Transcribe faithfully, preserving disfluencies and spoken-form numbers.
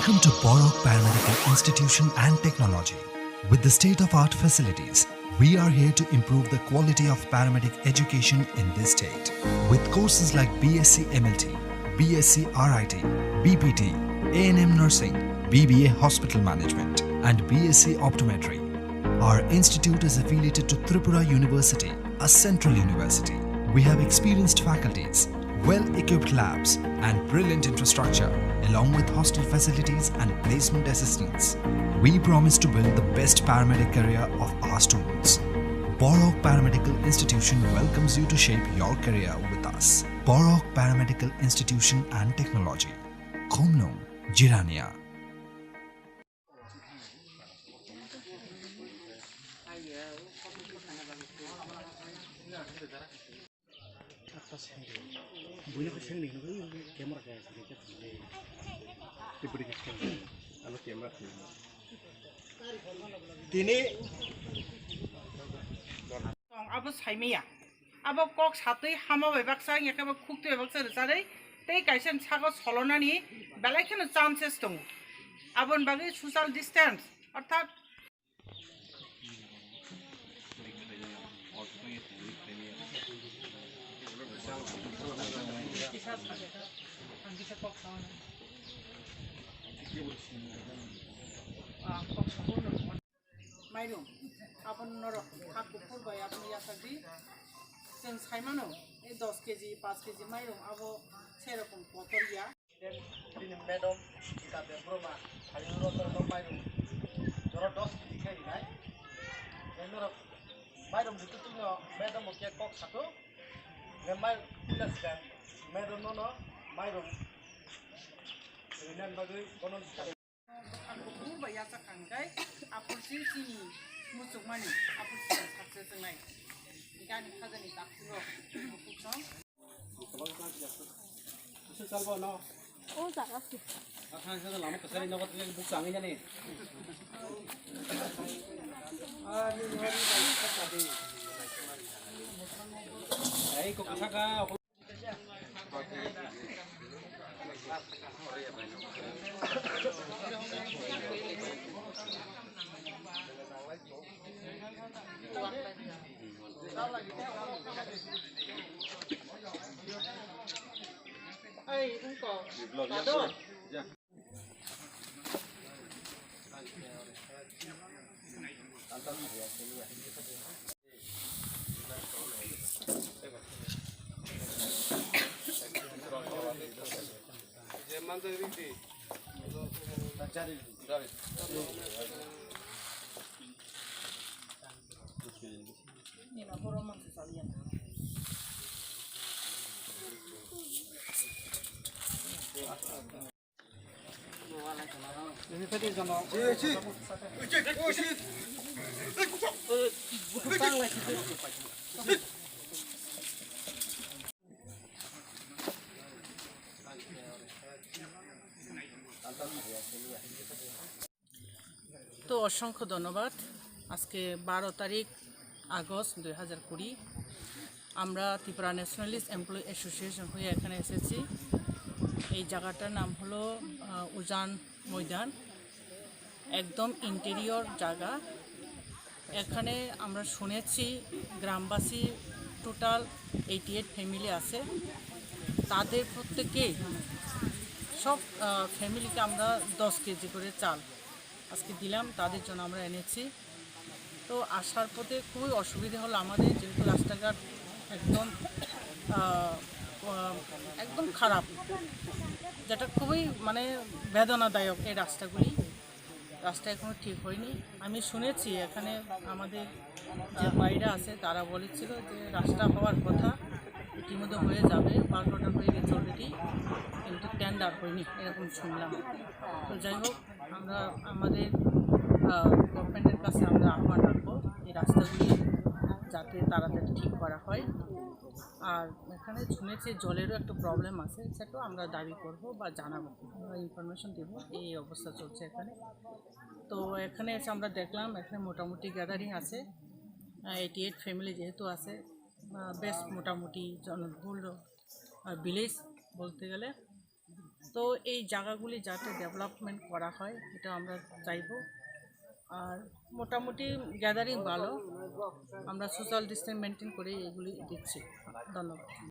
Welcome to Borok Paramedical Institution and Technology. With the state-of-art facilities, we are here to improve the quality of paramedic education in this state. With courses like B S c M L T, B S c R I T, B P T, A N M nursing, B B A hospital management, and B S c optometry, our institute is affiliated to Tripura University, a central university. We have experienced faculties, well-equipped labs, and brilliant infrastructure, along with hostel facilities and placement assistance. We promise to build the best paramedic career of our students. Borok Paramedical Institution welcomes you to shape your career with us. Borok Paramedical Institution and Technology. Khumnung, Jirania. Tini abo saimaya. Abo kok satwi hama bai baksa, wngya khe bo khuktwi bai baksa rwcharwi tei kaisa ni saka solonani belai kheno chances tongo. Aboni bagwi social distance, orthat Mairum, aboni norok ha kuphur bai aboni yasakdi. Chwng saimano, ei dos keji, paanch keji mairum abo serokom kotor ya. Bini madam Gita Debbarma, hayung rotor no mairum, jora dos keji khe rinai. Ei norok mairum jitu tuino madam bo khe kok sato. Nge mai pila sika madam no no mairum rinan bagwi bono sika. Ang kuphur bai yachak kha hwnkhe, aphuru se chini muchukmani, aphuru se sakse chwngnai. Gani khajani takhuk rok, muchuk song. O jaga se. Ei, kok saka. তো অসংখ্য ধন্যবাদ। আজকে বারো তারিখ আগস্ট দুই হাজার কুড়ি, আমরা ত্রিপুরা ন্যাশনালিস্ট এমপ্লয়ি অ্যাসোসিয়েশন হয়ে এখানে এসেছি। এই জায়গাটার নাম হলো, আহ, উজান ময়দান, একদম ইন্টেরিয়র জায়গা। এখানে আমরা শুনেছি গ্রামবাসী টোটাল এইটি এইট ফ্যামিলি আছে, তাদের প্রত্যেকেই সব, আহ, ফ্যামিলিকে আমরা দশ কেজি করে চাল আজকে দিলাম, তাদের জন্য আমরা এনেছি। তো আসার পথে খুবই অসুবিধা হলো আমাদের, যেহেতু রাস্তাঘাট একদম, আহ, আহ, একদম খারাপ, যেটা খুবই মানে বেদনাদায়ক এই রাস্তাগুলি। রাস্তা এখনো ঠিক হয়নি। আমি শুনেছি এখানে আমাদের যে ভাইরা আছে তারা বলেছিল যে রাস্তা হওয়ার কথা, ইতিমধ্যে হয়ে যাবে, বারোটা হয়ে গেছে অলরেডি, কিন্তু টেন্ডার হয়নি, এরকম শুনলাম। তো যাই হোক, আমরা আমাদের, আহ, গভর্নমেন্টের কাছে আমরা আহ্বান রাখবো এই রাস্তাগুলি যাতে তাড়াতাড়ি ঠিক করা হয়। আর এখানে শুনেছি জলেরও একটু প্রবলেম আছে, সেটাও আমরা দাবি করব বা জানাবো, আমরা ইনফরমেশন দেবো। এই অবস্থা চলছে এখানে। তো এখানে এসে আমরা দেখলাম এখানে মোটামুটি গ্যাদারিং আছে, এইটি এইট ফ্যামিলি যেহেতু আছে, আহ, বেশ মোটামুটি জনবহুল, আহ, ভিলেজ বলতে গেলে। তো এই জায়গাগুলি যাতে ডেভেলপমেন্ট করা হয়, এটা আমরা চাইবো। আর মোটামুটি গ্যাদারিং ভালো, আমরা সোশ্যাল ডিস্টেন্স মেনটেন করে এগুলি দিচ্ছি। ধন্যবাদ।